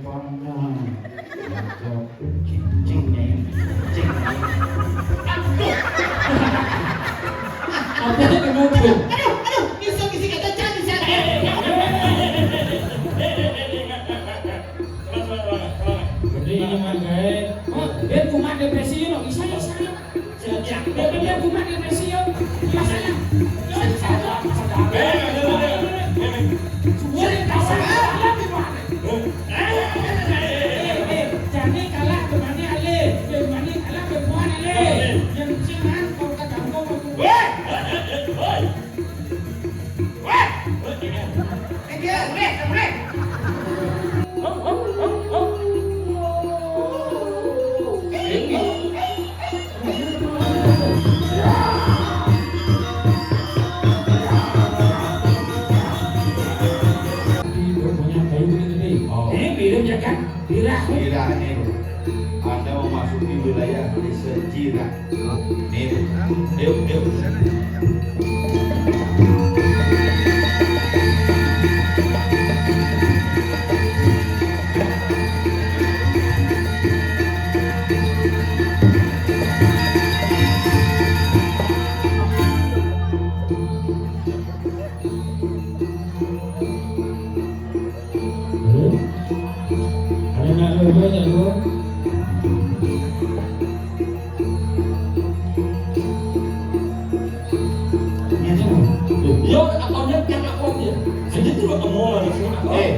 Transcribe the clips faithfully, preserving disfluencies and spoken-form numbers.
Cing, cing, cing. Apa yang muncul? Aduh, aduh, bisa, bisa kata cang di sana. Jadi ini mah gaé. Oh, dia kumat depresi, no, bisa, bisa. Dia, dia kumat depresi, yo. Biasanya. Yo, bisa, bisa. Suara kasar. Eh, eh, eh, jani kalah bebani alé, bebani kalah bebuan alé. Yang jangan kau kata kau. Weh, weh, weh, weh. Weh, weh, weh. Eh, dia, weh, weh. Di punya kayu ini gede. Oh. Eh, mirip ya kan? Dirah. Dirah ini, Bu. Anda memasuki wilayah desa Jirah. Nih, Bu. Yuk, yuk. Hmm? Ada nak dua-duanya, dua? Ini aja, Bu. Yo, apa dia, dia apa dia? Saya tuh ketemu sama dia, apa? Eh.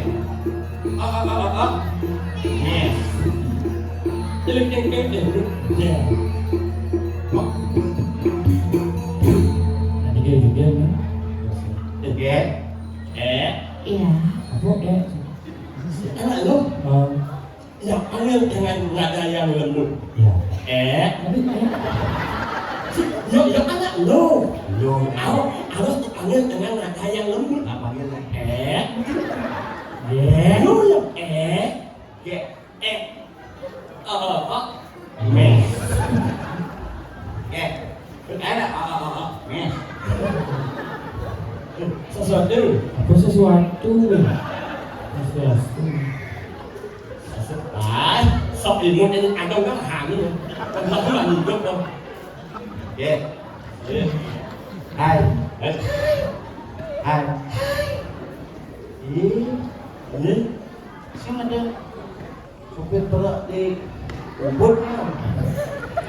Ah, ah, ah, ah, ah. Yes. Klik, klik, klik, klik. Ya. Hah? Nanti dia juga, kan? Oke. Eh. Iya. Apa, eh? Anak lo? Oh. Yang panggil dengan nada yang lembut. Iya. Eh. Tapi, eh. Yo, yo, anak lo. Lo. Harus, harus dipanggil dengan nada yang lembut. Nah, panggil lah. Eh. Ye. Lo, yo. Eh. Ye. Eh. Eh, eh, eh. Mes. Eh. Ada, eh, eh, eh, eh. Mes. Sesuatu. Apa sesuatu? Sesuatu. Sesuatu. Ah, sok imut ini ada nggak, hani? Kenapa nggak hidup, dong? Ye. Ye. Hai. Eh. Hai. Ih. Ini. Sing ada supir truk di Ubud, ya.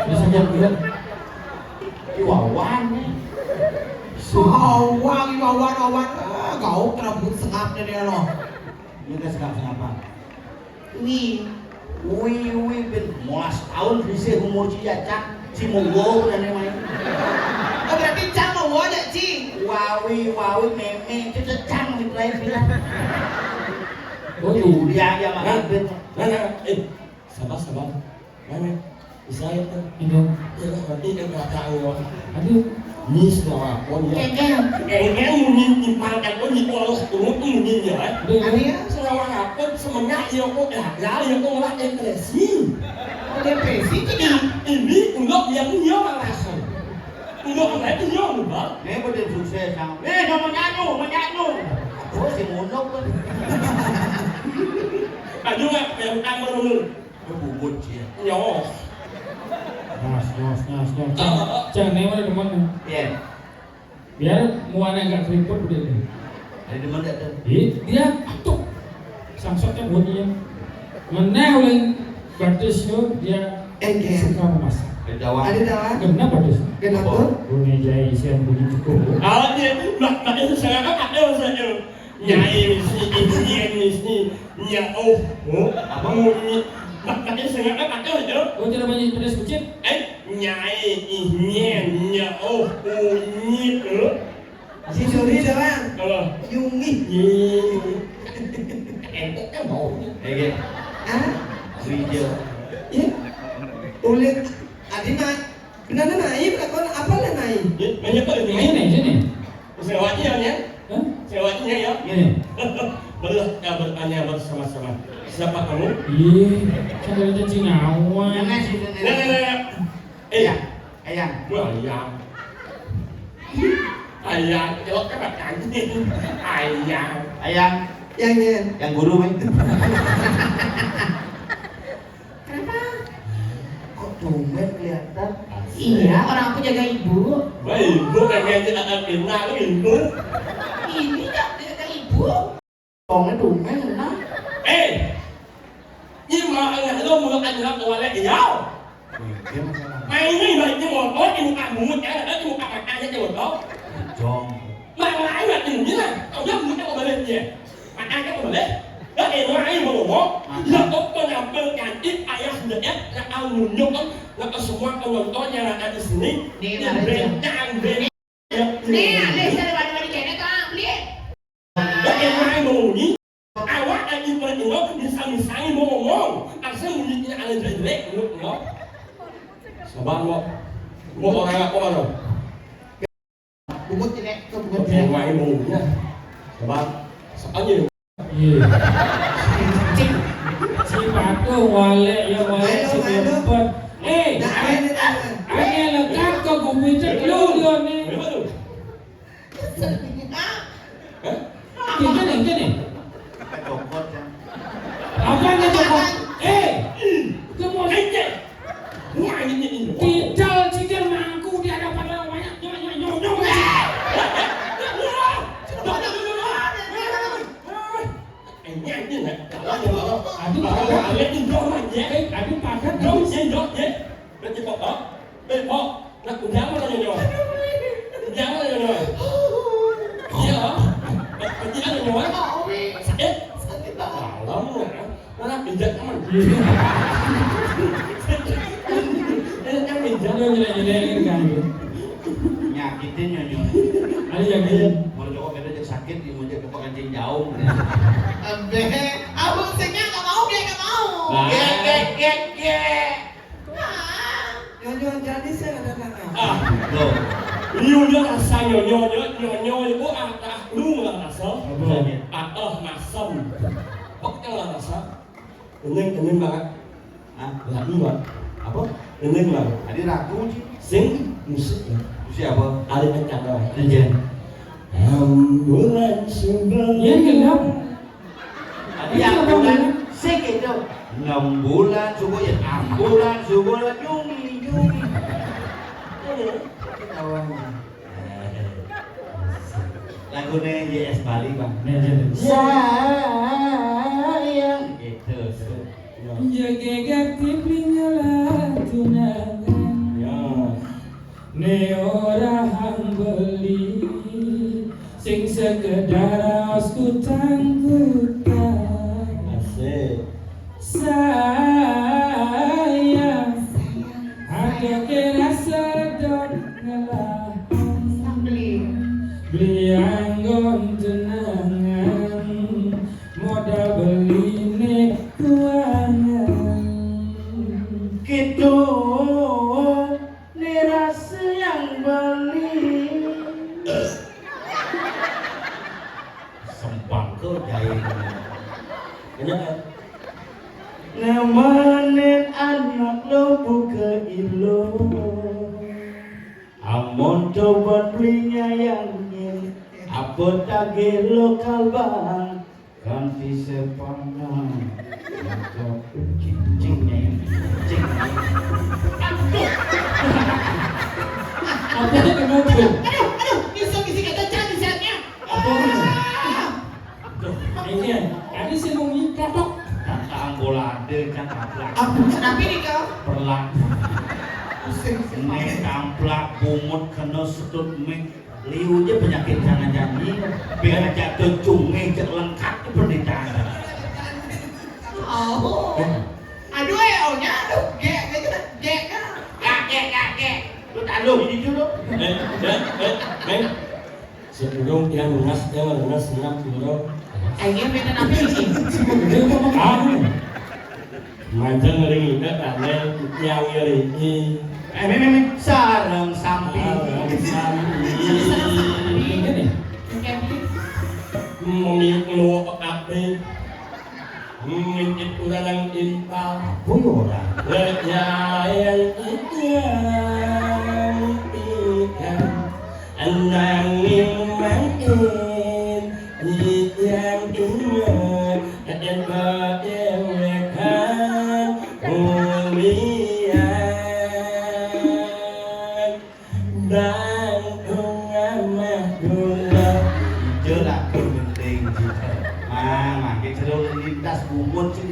Bisa jadi, ya. Iwawan, ya. Iwawan, Iwawan, Iwawan. Ah, kau terabut sengapnya dia, loh. Ini teh sengap-sengap apa? Wi. Wi, wi, bin molas tahun bisa umur cia, Cak. Ci mau wow, dan yang lain. Oh, berarti Cak mau wow, ya, Ci? Wawi, wawi, meme, itu Cak, gitu lain, bilang. Oh, iya. Dia aja makan, bin. Nah, nah, eh, sabar, sabar. Mana? Bisa ya, kan? Iya. Ya, nanti dia nggak tahu. Aduh. Ini semua pun ya. Kengkeng. Kengkeng muni di pangkat pun di polos turun tuh muni ya, kan? Iya. Ada ya? Semua apa? Semenjak ya kok gagal, ya kok malah depresi. Oh, depresi, tidak? Ini enggak, dia punya malasan. Enggak, enggak, dia enggak. Ini betul sukses, Sang. Eh, sama nyanyu, sama nyanyu. Oh, si Mono, kan? Aduh, nggak, yang utang baru. Bubut, ya. Nyos. Nyos, nyos, nyos, nyos. Cang, cang, ini mana teman? Iya. Biar muana nggak keriput udah ini. Ada teman nggak tuh? Ih, dia tuh. Sangsotnya buat dia. Mana oleh batis yo, dia suka memasak. Ada dawa. Ada dawa. Kenapa batis? Kenapa? Punya jai isian bunyi cukup. Ah, dia, mak, mak, itu saya kan ada saya. Nyai mesti, inyén mesti, nya, oh, oh, apa? Muni. Makanya saya kan ada aja. Oh, cara banyak pedas kucing? Eh, nyai, inyén, nya, oh, unyit, eh. Si Suri jalan. Kalau nyungih. Nyungih. Entek kan mau. Eh, iya. Ah? Suri jalan. Iya. Ulit. Adi mah. Benar, naik, takon apa lah naik? Ya, banyak kok ini. Ini, ini. Sewanya ya? Hah? Sewanya ya? Ini. Boleh kita bertanya bersama-sama. Siapa kamu? Ih, saya udah cacing awal. Nah, nah, nah, nah. Eh, ayang. Ayang. Wah, ayang. Ayang, celok kan anjing. Ayang. Ayang. Yang, yang. Yang guru, Meng. Kenapa? Kok tumben kelihatan? Iya, orang aku jaga ibu. Wah, ibu kayak aja anak kenal ibu. Ini nggak jaga ibu. Tongnya tumben, nah. Eh, ini mah anak lo mau anak wale iya. Mainnya ibaratnya motor, di muka bungut ya, ada di muka matanya aja motor. Jong. Main-main lah, ini lah. Kau dia bungut apa balik dia? Matanya apa balik? Ya, eh, main mau ngomong. Ya, kok kau nampil cantik, ayah sudah ya, nak kau nunjuk kan, nak kau semua penonton yang ada di sini. Nih, ini nah, bencang, bencang. Nih, ada yang ada di kene, Kang. Beli. Bagaimana mau bunyi? Awak lagi buat ini, misal-misalnya mau ngomong. Asal bunyinya ada jelek-jelek, ngomong, ngomong. Sabar, ngomong. Ngomong orang apa, ngomong? Bungut ini, tuh, bungut ini. Bagaimana mau bunyinya? Sabar. Soalnya. Iya. Cing. Si Patung, wale, ya, wale, si Bempet. Eh, ada lekat ke bumi cek lu, Lion, nih. Kenapa tuh? Hah? Gini, gini. Cokot, ya. Apa yang cokot? Eh, itu mau. Wah, ini, ini. Tidak, cincin mangku di hadapan orang banyak. Nyok, nyok, nyok, nyok. Ini, ini, nak. Aduh, aduh, aduh, ini dong, ya. Eh, aduh, padat. Dong, ya, dong, ya. Berarti kok, oh? Eh, kok? Nak, udah apa nanya, Nyoy? Udah apa nanya, Nyoy? Iya. Berarti ada, Nyoy? Sakit? Sakit banget. Malam, ya. Mana pijat, teman? Ini kan pijat. Lu nyelek-nyelekin kan, gitu. Nyakitin, Nyoy. Ada yang gitu. Mau coba kita cek sakit, di mau cek ke pengantin jauh. Abe, abang sengnya nggak mau, dia nggak mau. Nah. Gek, gek, gek, gek. Nah. Nyonyo jadi saya ada tangan. Ah, loh. Nyonyo rasa nyonyo, nyonyo, nyonyo itu ah, ah, lu nggak rasa. Apa? Ah, oh, masem. Pokoknya nggak rasa. Kenyang, kenyang banget. Hah? Lagu, Pak. Apa? Kenyang banget. Tadi ragu sih. Sing musik ya. Musik apa? Ada kencang, Pak. Iya. Ambulan subuh. Iya, gelap. Tadi ambulan, sik itu. Enam bulan subuh ya, ambulan subuh lah, nyungi, nyungi. Ada ketawanya. Lagunya Y S Bali, Bang. Nah, jadi. Sayang. Gitu. Jaga gati beli nyala tunangan. Ya. Ne ora hambeli, sing sekedar raos kutang-kutang. Asik. Sayang, aku kira sedot ngelah. Beli anggon tunangan, modal beli ne kuangan. Gitu. Ni rasa yang beli. Sempang ke jahil. Kenapa? Namanin anak lo buka ilo. Amun coba belinya yang ini. Apa tagih lo kalbang? Ganti sepana. Cing, cing, cing. Aduh. Apa itu kenapa? Aduh, aduh, bisa bisi kata cang di sana. Apa? Ah. Tuh, ini ya. Tadi saya mau minta tok. Kata anggola ada kan kaplak. Apa? Kenapa nih kau? Perlak. Pusing. Nek kaplak bungut kena setut mik. Liu aja penyakit jangan janji, biar jatuh cunge cek lengkap tuh penderitaan. Oh. Aduh, eh, oh, nya, aduh, gek, gek, gek, gek, gek. Gak, gek, gak, gek. Lu tak lu, ini dulu. Eh, eh, eh, Meng. Sebelum dia lunas, dia lunas, senang dulu. Ayo, beda apa ini? Sebelum dia ngomong apa? Majeng ring inget aneh yang ngelingi. Eh, meh, meh, meh. Sareng sampi. Sareng sampi. Sareng sampi. Ini nih. Muni ngeluk ape. Muni kurang impal. Apa ya ora? Lek ya yang ikan, ikan. Nanging mangkin, yang ikan.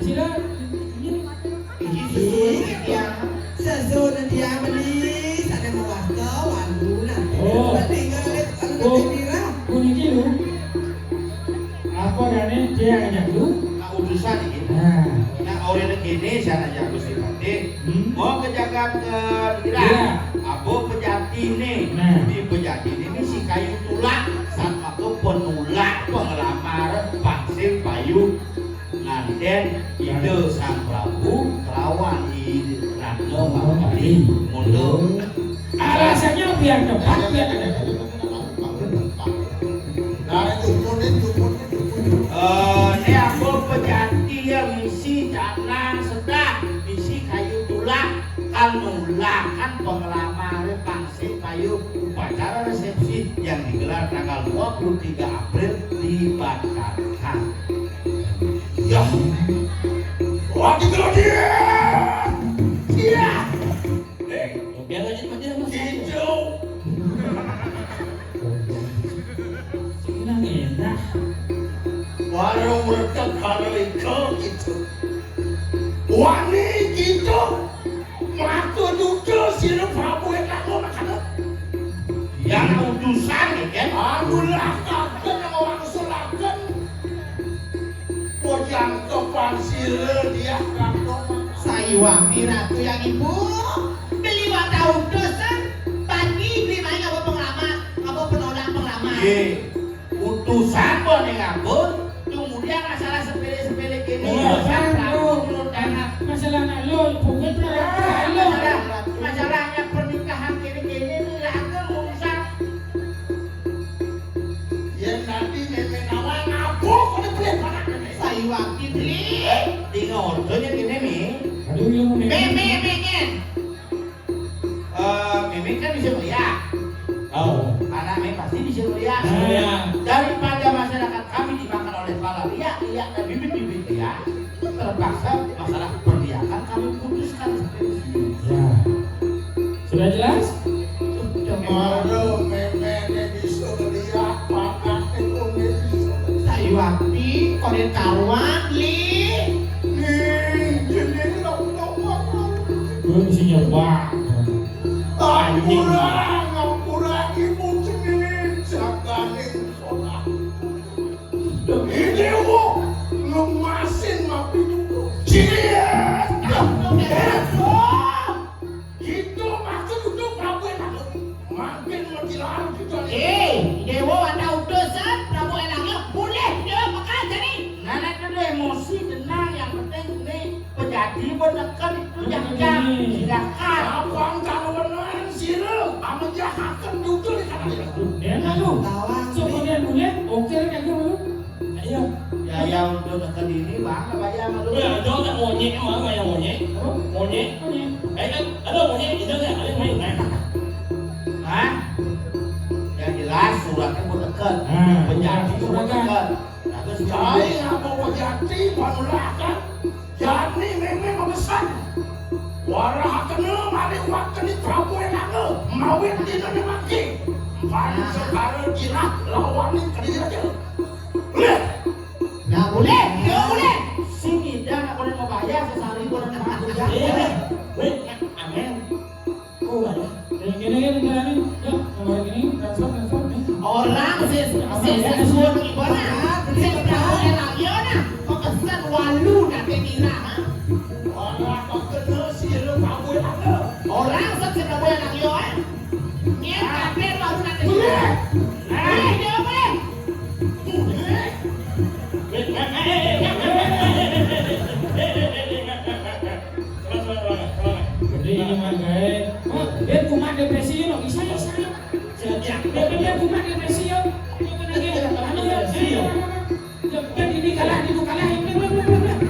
Sira, ini, ini susun dia. Susun dia beli, sana mawasta, walu, nah. Oh. Berarti nggak ada, kalau Oh. Nanti Mira. Puniki lho. Apa dane dia ngajak lu? Nah, utusan iki. Nah. Nah, oleh negene sana aja Gusti Patih. Hmm. Mau ke jagat ke Mira. Iya. Apa pejatine? Nah. Di pejatine ini si kayu tulak, saat waktu penulak penglamar Pangsir Payu nganten Ida Sang Prabu kelawan I Ratna Mangkali. Mundur. Alasannya biar cepat, biar ada. Tanggal dua puluh tiga April dibatalkan. Ya. Wah, gitu loh dia. Iya. Eh, biar aja sama dia, Mas. Hijau. Senang enak. Warung mereka kalau itu gitu. Wani gitu. Matu dudul sira Prabu Enang makan. Yang utusan ya kan? Anulah kaget yang orang sulaken. Bojang kepan sira dia kaget. Saiwang Ratu yang ibu. Beli wata utusan. Pagi beli main apa pengamat, apa penolak pengamat. Ye. Utusan kok ning ngabur, kemudian masalah sepele-sepele kene. Iya, urusan kan, Prabu lo. Menurut anak. Masalah anak lo, bukan masalah lo. Masalah, masalahnya pernikahan kene-kene ini lha aku urusan. Yen nanti meme nawang ngabur kok dipelih anak ini. Saiwang dipelih. Tinggal ordonya kene, Mi. Aduh, iya, Mi. Mi, Mi, Mi, Mi. Eh, Meme kan bisa melihat. Oh. Anak Meme pasti bisa melihat. Iya. Daripada masyarakat kami dimakan oleh para liak-liak dan bibit-bibit liak, terpaksa masalah perliakan kami putuskan sampai di sini. Ya. Sudah jelas? Sudah. Aduh, Meme ini bisa liak, pakai kuning bisa. Saiwakti, konen karuan, Li. Nih, jadi lo. Lu isinya banget. Ampura, ampura ibu cening jaganing sholat. Demi dewa, ngemasin mapi dulu. Ciet. Gitu maksud udah Prabu Enang. Makin mau dilarang gitu. Eh, dewa ada utusan, Prabu Enangnya boleh, dewa pekan jadi. Nah, nah, itu emosi, tenang, yang penting ini Pejati benekan itu jam-jam. Silakan. Abang kalau beneran sira, kamu jahakan duduk di sana. Ya, lalu. Sebenarnya boleh, oke, kayak gitu. Ayo. Ya, yang udah dekat ini, Bang, apa ya, malu? Ya, ada nggak monyet, emang nggak yang monyet? Apa? Monyet? Monyet. Eh, kan, ada monyet, itu nggak? Ada yang main, kan? Hah? Yang jelas, suratnya mau dekat. Nah, pejati surat mau dekat. Nah, terus cai apa pejati, panulakan? Jani Meme memesan. Warahakena mari wakeni Prabu Enanga, mawit dinane mangke. Pan sekara jinak lawane kena aja. Boleh? Nah, boleh. Ya, boleh. Sing ngidang aku mau bayar sesari kurang. Iya. Wih, amin. Oh, banyak. Yang gini, gini, gini, nih. Yuk, yang gini, transfer, transfer, nih. Orang sing, sing, sing suwun ibadah, sing tahu enak, iya, nah. Kok kesan walu nanti nira, ha? Orang kok kenal sih, lu tahu enak, lo. Orang sing, sing tahu enak, iya, ha? Niat kafir walu nanti nira. Boleh. Eh, dia boleh. Boleh. Jadi ini mah gae. Oh, dia kumat depresi lo, bisa, bisa. Dia, dia kumat depresi yo. Dia pernah dia, anu, ya, ya, ya, ya. Dia, dia ini kalah, itu kalah. Boleh, boleh, boleh.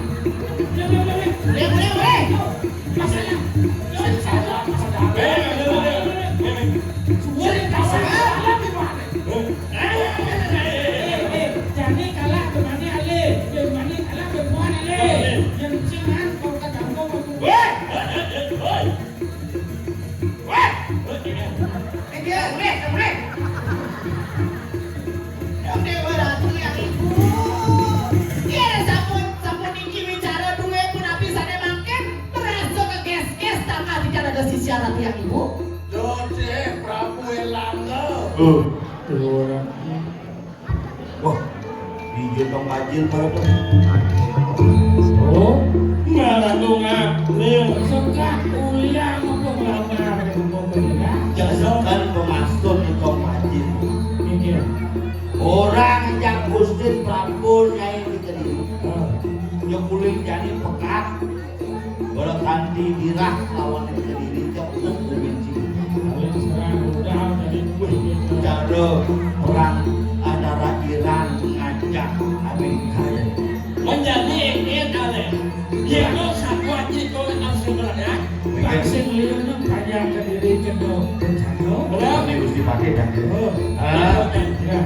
Masalah. Sudah kalah. Jani kalah bemane ale, bemane kalah bemane ale. Yang jangan kau kata kau. Weh! Weh! Weh! Weh! Dewa Ratu yang ibu. Iya, sampun, sampun niki wicara duwe pun api sane mangkin. Merasa ke ges-ges tanah di ada sisi Ratu yang ibu. Dodeh Prabu Elangga. Oh, Dewa Ratu. Wah, hijau tong bajil pada tuh. Oh, ngarang dong, April. Sekat kuliah apa ngelamar, apa kuliah? Jangan pemaskun di tong bajil. Mikir. Orang yang Gusti Prabu nyai di Kediri. Oh. Yang kulit jadi pekat. Bola kanti dirah lawan Kediri ke umum benci. Cara perang antara Iran ngajak Amerika. Menjadi Indian ale. Yeno satu aja itu harus berada. Bangsa liurnya panjang Kediri kedua bencana. Berapa? Gusti Pakai kan? Oh, ah, ya.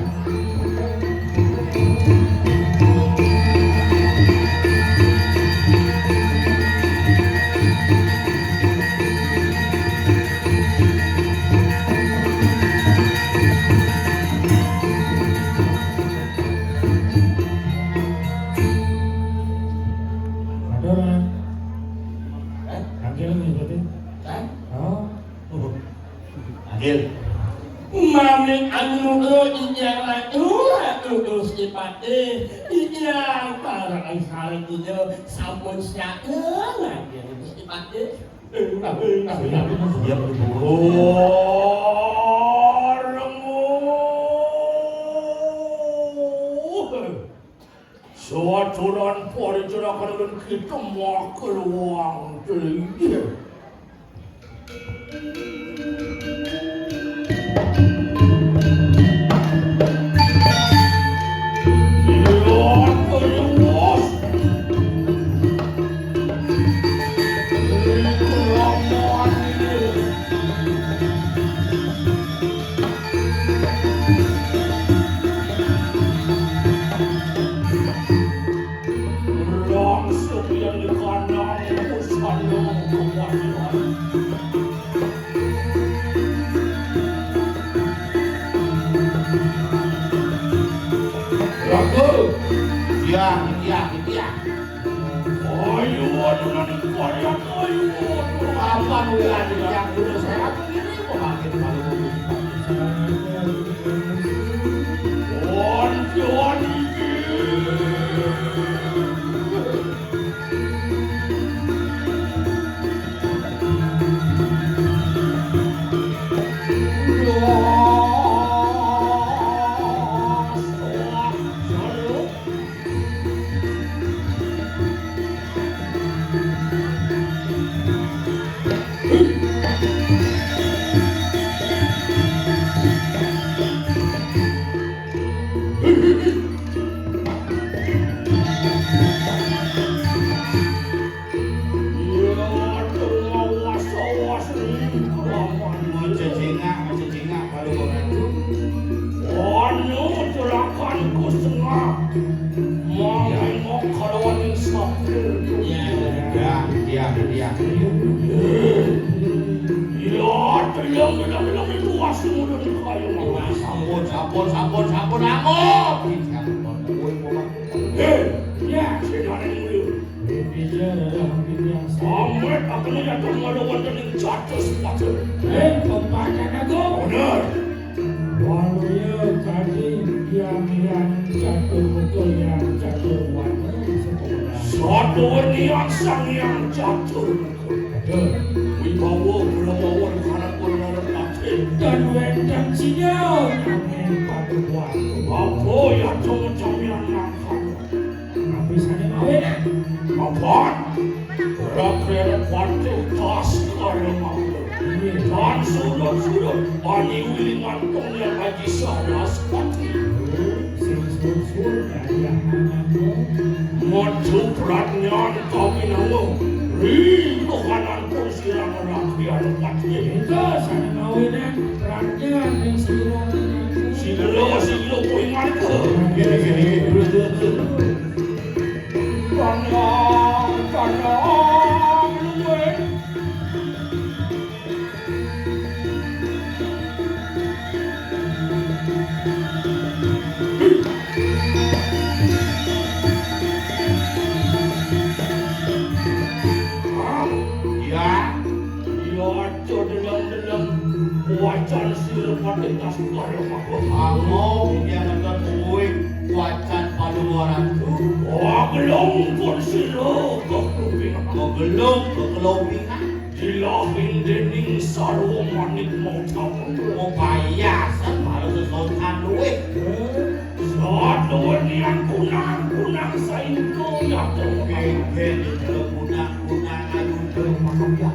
Ada orang. Hah? Angel ngikutin. Hah? Oh. Anggil. Mami anu, eh, iya ratu, ratu Gusti Patih, iya para angsal iya sampun siaga lagi Gusti Patih. Iya, Bu. Saturan paricarakan ulun kita makan wang teliye. Iya, terus. Terus. Langsung yang dikandang pusatnya kematian. Lagu. Ya, ya, ya. Ayo, aduh, nanti varian, ayo, aduh. Apa bulan yang dulu saya aku ini mau makin malu. Aduh, aduh, aduh. Iya, aduh, awas, awas, nih. Aman. Mau cecingak, mau cecingak, kalau mau ngacu. Anu, juraganku sengak. Mau nengok kalau ada sabtu. Iya, iya, iya, iya. Iya, tenang, tenang, tenang, itu asli mulut kayu, Mas. Sampun, sampun, sampun, sampun, ampun. Hei, ya, sing ane mulih. Wih, bisa dalam pikiran saya. Amet, aku nih datang malu wonten ing jatuh sepatu. Eh, pembahasan aku. Bener. Waluya kadi yang yang jatuh betul yang jatuh wanu sekolah. Satu niang sang yang jatuh. Betul. Wibawa Brahmawan kanak pun ngarep mati. Dan wénten sinau nanging padukuhan. Apa ya cuma camian makan? Napi sané mawinan? Mapan. Rakyat pati tas kaya mangga. Inggih. Dan sulut-sulut ani wilingan tongnya Aji Sahras pati. Sing susul dari anak-anakmu. Madu pradnyan kawinanmu. Ring kahanan pun sirang rakyat pati. Itu sané mawinan pradnyan ring sira. Sira, sira kuwi marga. Gini, gini, gini. Tanang, tanang, luwih. Ya, ya, aja deleng-deleng. Wacan sira pati tas kaya mangga. Amo, ya, nonton kuwi. Wacan padukuhan. Wah, gelung pun sira kekelupingan. Gelung kekelupingan. Dilahing dening sarwa manik mau tapung. Mupayasan malah sesotan luwih. Saduwenian kunang-kunang sainto yato. Pinggir jero kunang-kunang ayu jero manuya.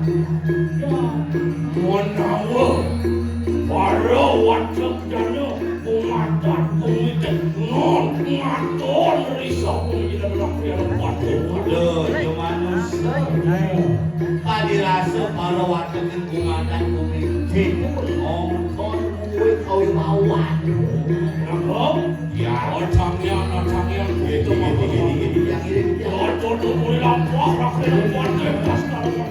Ya, menawa para wadek dana kumatat kumitet ngon ngaton risau kumitet rakyat pati. Lho, ya manusa. Padirasa para wadek kumatat kumitet ngon kuwi Nangkep? Ya. Acangnya, acangnya. Itu mah. Yang ini, yang ini. Aduh, aduh, aduh, lampah, rakyat, rakyat, rakyat.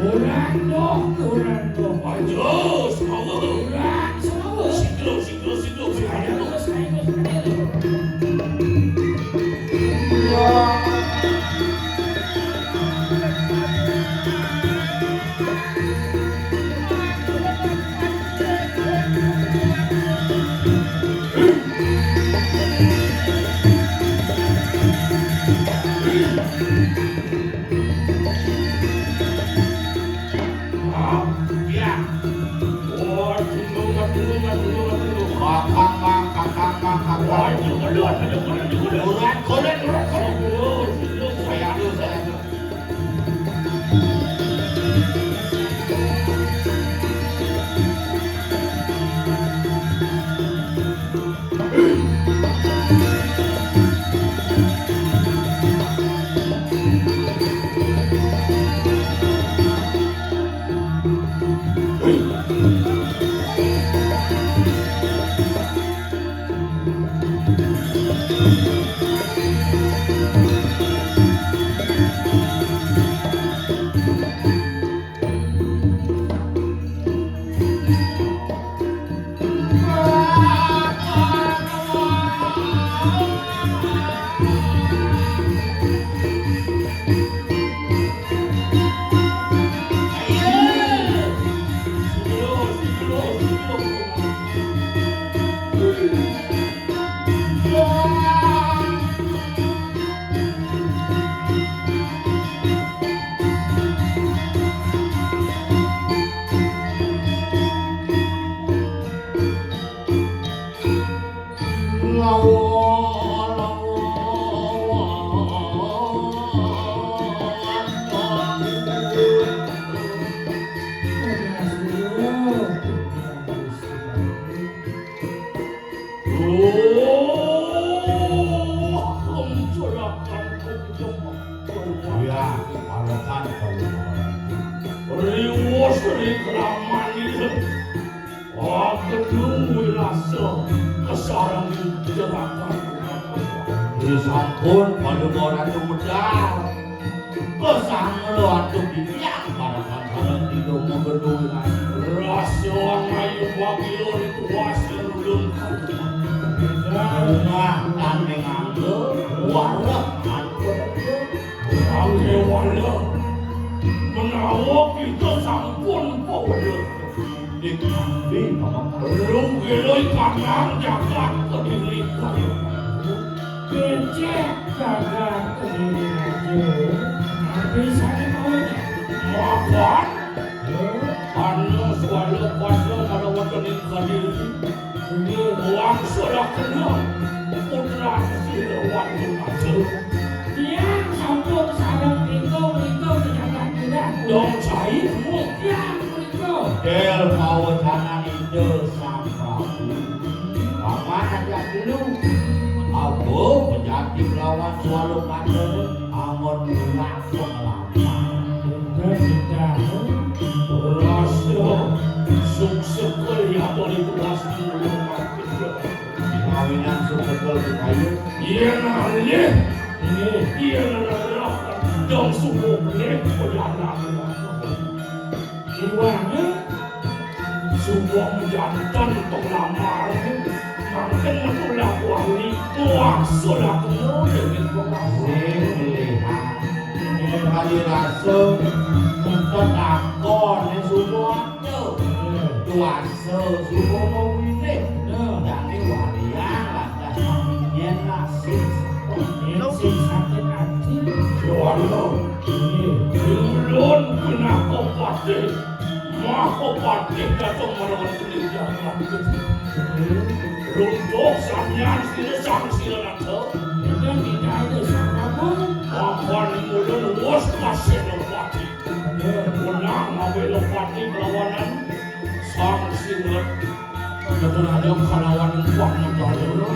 Orang doh, orang doh. Ayo, semangat. Orang semangat. Siklo, siklo, siklo, siklo. Kakang, kakang, kakang. Urat, urat, urat, urat. Saya dulu, saya dulu. Iya, warasan kalau riwos ri kraman itu. Aku duwe rasa kesarang jerakan. Ini sampun pada orang itu medal. Kesang lo atuh bibiang pada sareng tidur menggeduh. Rasa ngayu bagian kuasa ulun. Rumah tanding angge, wareg angge. Angge wareg. Menawa kita sampun pawedek. Dik andi pamangkal. Lu geloi kakang jagat kediri kaya. Becek jagat kediri raja. Tapi sane mawon. Mapan. Anu suara pada pada wonten ing kediri. Ini uang sudah kenal. Putra sesir wonten aja. Tiang sampun sadang tinggal tinggal di jagat tidak. Dong cair. Tiang Model pawecanan Ida Sang Prabu. Paman ajak telu. Abuh pejati kelawan swalukatane angon nulak pengelapan. Udah kita. Rasa sukses kali apa itu pasti ulun makin. Kawinan sukses kali kayu. Iya nalih. Iya nalih. Dong sungguh benih. Udah nalih. Iwangé suwung janten penglamar, mangken metu laku ahli kuasa laku murid ing penglamar. Sing melihat. Yen kali rasa, menten takoné suwung kuasa, suwung winih. Dadi walian lantas mangkin nasib. Yen sing sakit ati. Suara. Ulun pinaka patih. Maka patih datang marawan kening jagat. Runtuh samian sira sang sira nata. Dengan tidak ada sang apa. Maka ning ulun wus kasenopati. Menang ngabela pati kelawanan sang sira. Betul aja kalawan kuah negara.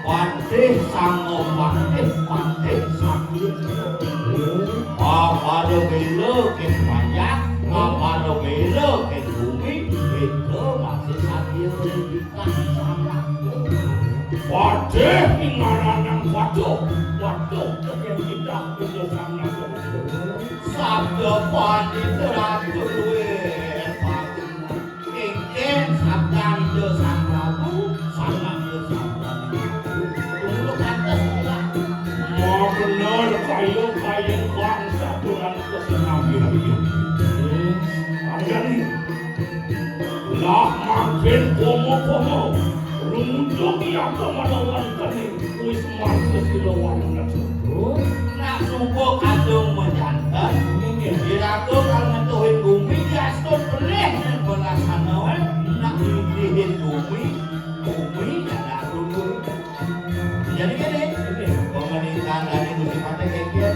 Patih sanga patih, patih sakti. Bapada bela ké payah, bapada bela ké bumi, kita masih sakti. Patih ing ngaranang patuh, patuh tekén kita punya sang naga. Sabda pandita ratu duwé. Kéngkén sabdan Ida Sang Prabu, sabdan Ida Sang Prabu. Tunggu pantes pula. Mabener kaya-kaya bangsa Tuhan kesenam. Argani. Lah mangkin komo-komo. Runtuk iya kemalawan kening. Wis marga sira wanita. Nak suba kadung majanten, iraga kang ngetuhin bumi diastun pelih ning belasana waé. Nak ngidihin bumi, bumi nyanak runtuh. Jadi kéné, pemerintahan dané Gusti Patih kéngkén.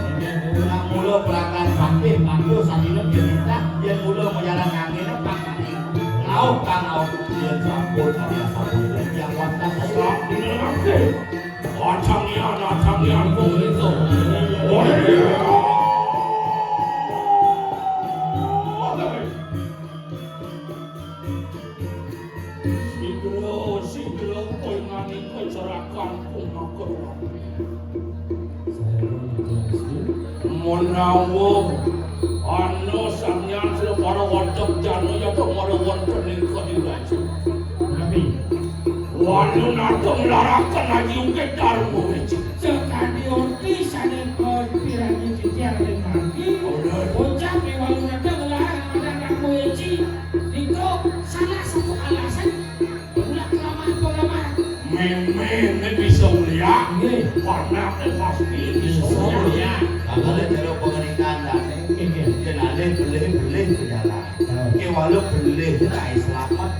Nak mula pelakan patih, patuh sadina pirintah, yén mula majalan nganggéna pakaning. Lauh kang lauh, yén sampun, sampun, yang wasta sampun. Atangian, atangian, kok itu. Sigra, sigra, kowe nganing kecerakan, kumakur. Menawa ana sampeyan sira para wonten jana ya to para wonten ing Kadiraja. Nabi. Wanu nato nglaraken aji ungkit darma wiji. Sekadi onti sané kepiragi titiang ring margi. Bener. Bocah ing walu nato nglaraken aji darma wiji. Nika salah satu alasan mula kelamah-kelamah. Mémé né bisa ngeliak. Nggih. Panaké pasti bisa ngeliak. Kalau cara pengerintahan dané, nggih, nggih, yén alih belih-belih ke jalan. Kéwala belih kaé slamet.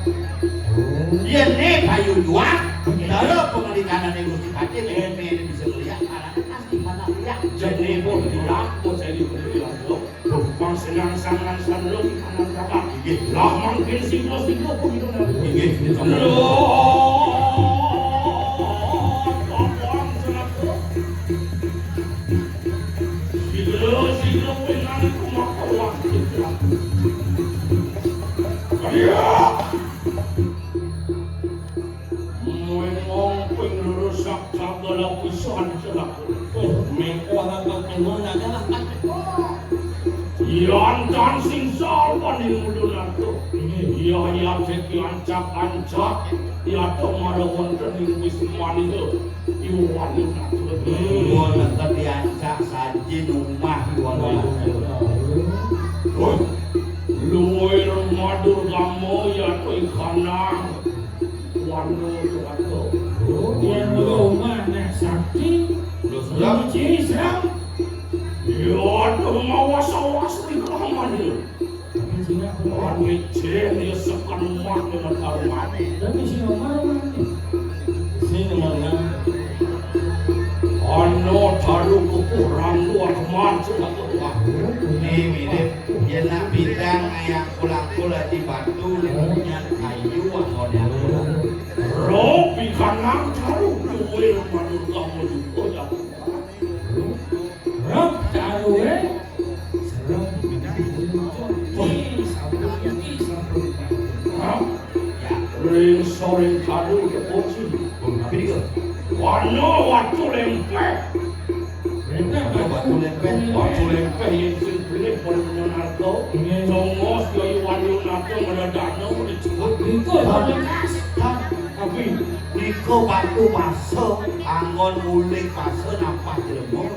Yén né payu juang, cara pengerintahan dané Gusti Patih, mémé né bisa ngeliak, panaké pasti pada ngeliak. Jadi, Bu, tidak, Bu, saya diberi langsung. Duh, pang senang sangan sanlung kanan kakak. Inggih. Lah mangkin singko-singko pemilu nanti. Inggih, inggih. Loh. Singko-singko pinang kumakuan. Ayo. Mengong ping lurus sak sagala pisan celaka. Oh, mengko agak pengong adalah. Yan tan sing sal paning mudun atuh. Iya, iya, cek ancak-ancak. Ya to mara wonten ing wismani to. Iwani atuh. Wonten diancak saji numah iwani atuh. Woi, luwir madur gamo ya to ikanang. Wanu Surato. Wanu Rumah Nek Sakti. Udah sudah. Kunci Islam. Ya, tuh mawas-awas di kamar ya. Tapi sini aku. Wani cen ya sekan rumah dengan taruhan. Tapi si Omar mana? Sini mana? Ano taruh kukuh randu atmar Surato. Wah, ini mirip. Yén nak bidang ngayang kulakul ati batu, nyan kayu anggon. Roh pikanang taruh kuwir manut kamu juga ya. Roh taruh, eh. Serem. Ih, sampun, ih, sampun. Hah? Ya, ring soring taruh ya, Bocil. Tapi dia. Wano watu lempeh. Batu lempeh. Batu lempeh yang sing pilih pada punya narko. Iya. Congos dari wali narko pada dana pada cepet. Itu pada kas. Tapi niko batu masa, anggon mulih masa nampak jelema.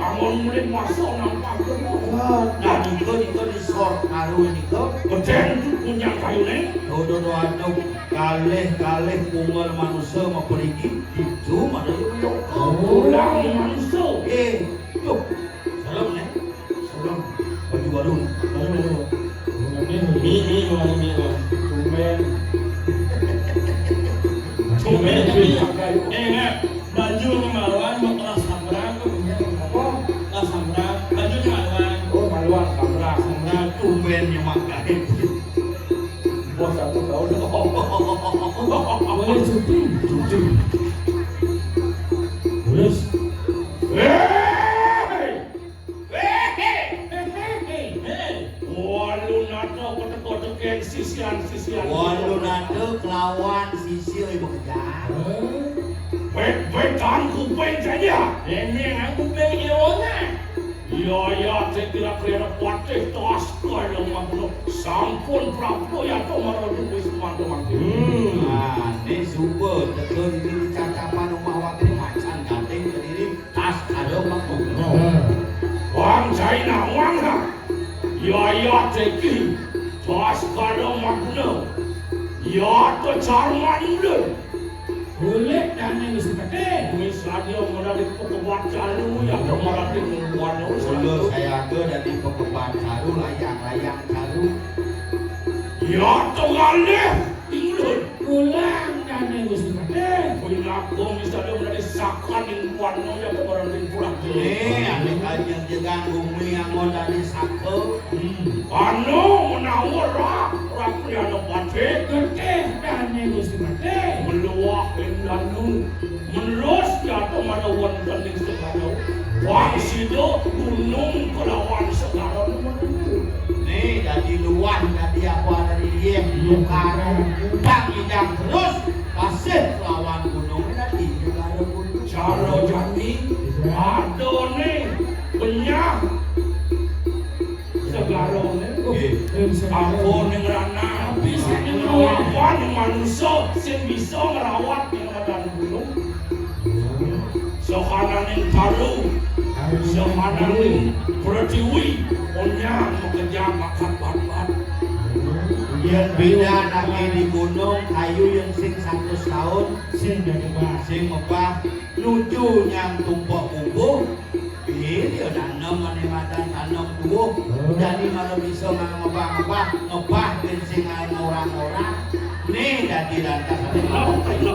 Anggon mulih masa nampak jelema. Nah, niko, niko di sor karu niko. Bedeng tu punya kayu ni. Tuh, tuh, tuh, aduh. Kalih-kalih pungal manusa maperigi, itu manusa. Oh, pulang manusa. Eh, tuh. Serem, nih. Serem. Baju baru. Baru, baru. Mi, mi, mi, mi. Tumben. Tumben, mi. Eh, Nak. Baju ni maluan, mau kelas sambrang ke punya? Apa? Kelas sambrang. Baju ni maluan. Oh, maluan, sambrang. Sambrang. Tumben ni makai. Bos satu tahun. Boleh syuting. Syuting. Boleh. Hei! Hei, hei, hei, hei, hei. Walu nata kotek-kotek sisian-sisian. Walu nata kelawan sisia ibu kejar. Hei. Wek, wek, kan kuping saja. Ini aku kuping iwanya. Ya, ya, saya kira kira patih tas kalau makhluk. Sampun prapto ya to marodu wis mantap. Hmm. Nah, ini suba, tegal ini dicacapan rumah wakil macan ganting kediri. Tas ada makhluk. Wang China, wang ha. Ya, ya, teki. Tas ada makhluk. Ya, to charman deh. Kulit dane wis gede. Wis sadia modal di pekebat caru, ya, to malah di mingguan, wis. Kulo saya ke dari pekebat caru, layang-layang caru. Ya, to ngalih. Tinggal. Pulang dane wis gede. Kuwi ngagung wis ada mulai sakan ning kuano ya barang ning pulang. Eh, ane kalian jagang bumi yang mau dari saka. Hmm. Anu menawa ra, ra kuwi ana pati. Gede dane wis gede. Meluah ing danu. Melus ya to mana wonten ning segara. Wang sida gunung kelawan segara. Nih, dadi luah, dadi apa dari dia? Iya, tukar, Pak. Udang idang terus, pasir lawan gunung, dadi negara gunung. Cara jani, adone, benyah, segarone. Nggih. Apa ning ranah, apa ning manusa, sing bisa ngrawat ning medan gunung. Sahananing taru, sahananing pratiwi, onyang makejang makan batbat. Yen beda nake di gunung, kayu yang sing satus tahun, sing mebah, sing mebah, nuju nyang tumpek bubuh, bil ya nanem ane madan tanem tuwuh. Dadi malah bisa ngebah-ngebah, ngebah ben sing ae ngorang-ngorang. Nih dadi lantas ane mau kamu.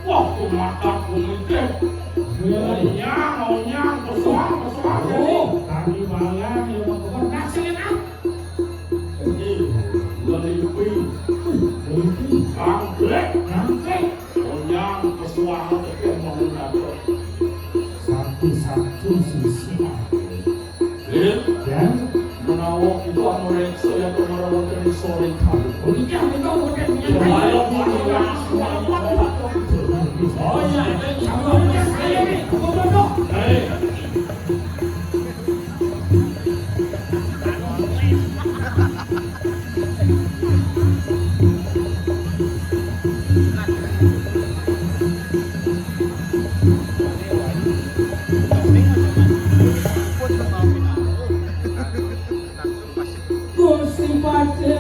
Wah, kumatak kumitik. Onyang, onyang, pesuang, pesuang. Oh, tadi malam ya, Pak Gubernur. Naksir, ah. Ini, lelipi. Lelipi. Jangkrik. Jangkrik. Onyang, pesuang, pesuang, pesuang. Satu-satu sisi. Lil, ya. Menawa kita anu reksa ya, kemarin waktu di sore tadi. Oh, iya, betul, betul, betul. Ayo, Pak. Oh, iya, iya, iya. Hei. Gusti Patih,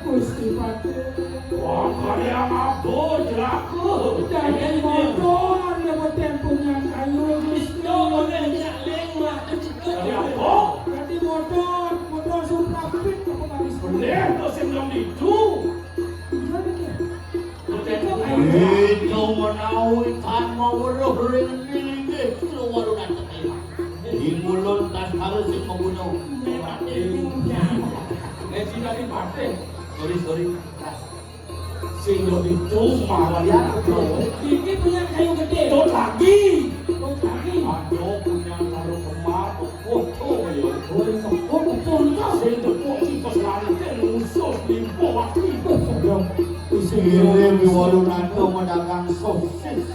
Gusti Patih. Wong kaya mabur jelaku. Dadi motor ya boten punya kayu, Gusti. Dadi apa? Dadi motor, motor Supra Fit apa tadi? Bener to sing belum ditu. Iya, bener. Itu menawi tan maweruh ring linggih kula walu nang tekelan. Ing ulun tan karo sing maguno. Nek sing dadi patih. Sorry, sorry. Sing yo itu mawon. Iki punya kayu gede. Tut lagi. Tut lagi. Aduh, punya karo kemar. Foto ya. Oh, iya. Oh, betul, betul. Sing tepuk tipes langit, ngusus limpo ati. Wah, sedap. Ini di warung nangko medagang sosis.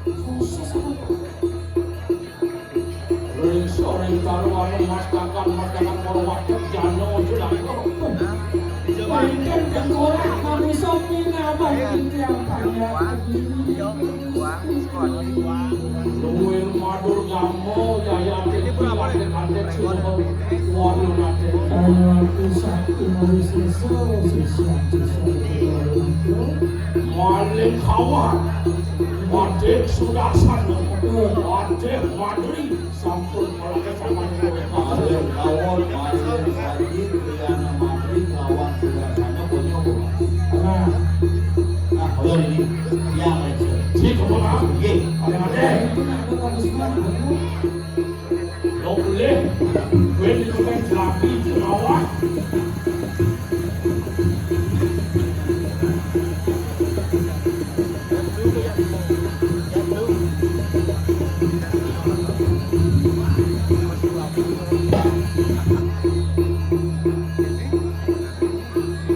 Sosis apa? Ring sore Sarwane mastakan, mastakan para wadon jana aja lho. Wonten tengkorak manusa pinambah titiang panjak. Luwih matur gamo, yayate kuwi kantek-kantek sira. Waduh, kantek. Ayo aku sakti mawiseso, sisya-sisya. Maling kawat. Wadik sudasan. Wadik madri. Sampun malah sampeyan. Maling kawat, maling saji, Triana Madri, lawan sudasan, punya apa? Nah. Nah, kalau ini, ya, Mas. Sik, apa, Mas? Nggih. Ada, ada. Itu nak ada bagus banget, Bu. Nggak boleh. Gue di tukang jelapi, jerawat.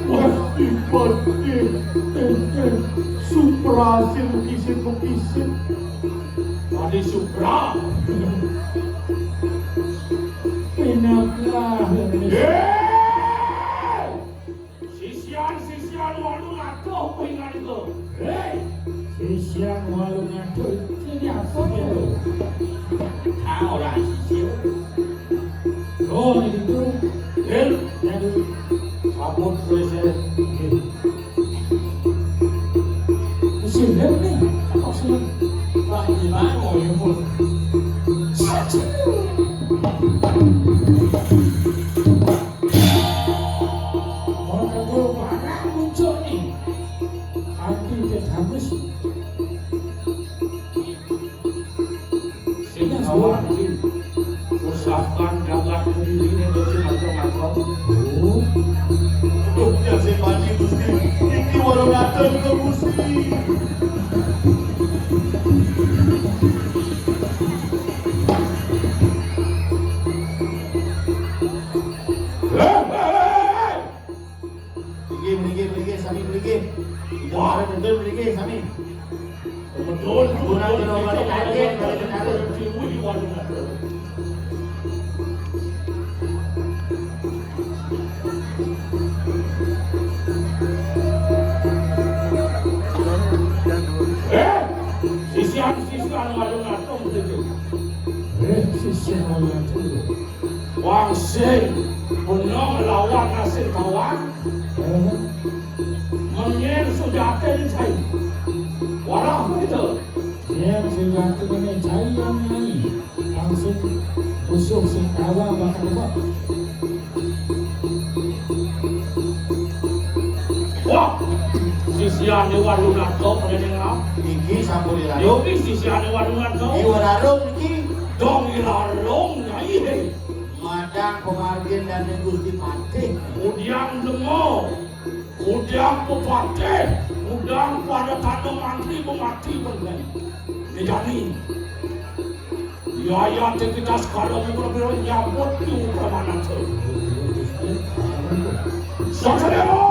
Wah, ibadah, eh, eh, eh, supra sing kisit-kisit. Tadi supra. Enak lah. Eh! Sisian, sisian, walu atuh, pingan itu. Hei, sisian, walu atuh, iki apa ya? Ah, ora sisian. Oh, ini tuh. Hei, jadi sabut, terus ya. Sini nih, apa sih? Pak, di mana, ya, Bu? Satu. Ana karo parah muncul nih. Ati tetanus. Sing kawan iki usahkan dagang sendiri nih, sing macam-macam. Oh. Aduh, ya, sing mandi, Gusti. Iki warung Natal, Gusti. Hei, hei, hei, hei. Mriki, mriki, mriki, sami mriki. Wah, betul mriki, sami. Betul, betul. Ora kena balik kaget, balik kaget. Eh, sisian, sisian, malu ngatung gitu. Eh, sisian, malu ngatung. Wong sing menang lawan nasib kawan. Menyen sujatin cai. Walah, begitu. Yen sujatin menyen cai yang nyai. Langsung musuh sing kawa bakal kebak. Wah, sisiane Walu Nato meneng. Iki sampun dilarung. Iki sisiane Walu Nato. Iki wararung iki. Dong dilarung, nyai. Madang pemargin dan Gusti Patih. Udiang demo, udiang pepatih, udiang pada tanda mantri pemati pengganti. Dijani. Yayate kita sekarang berbeda nyambut di Upramanata. Saksana.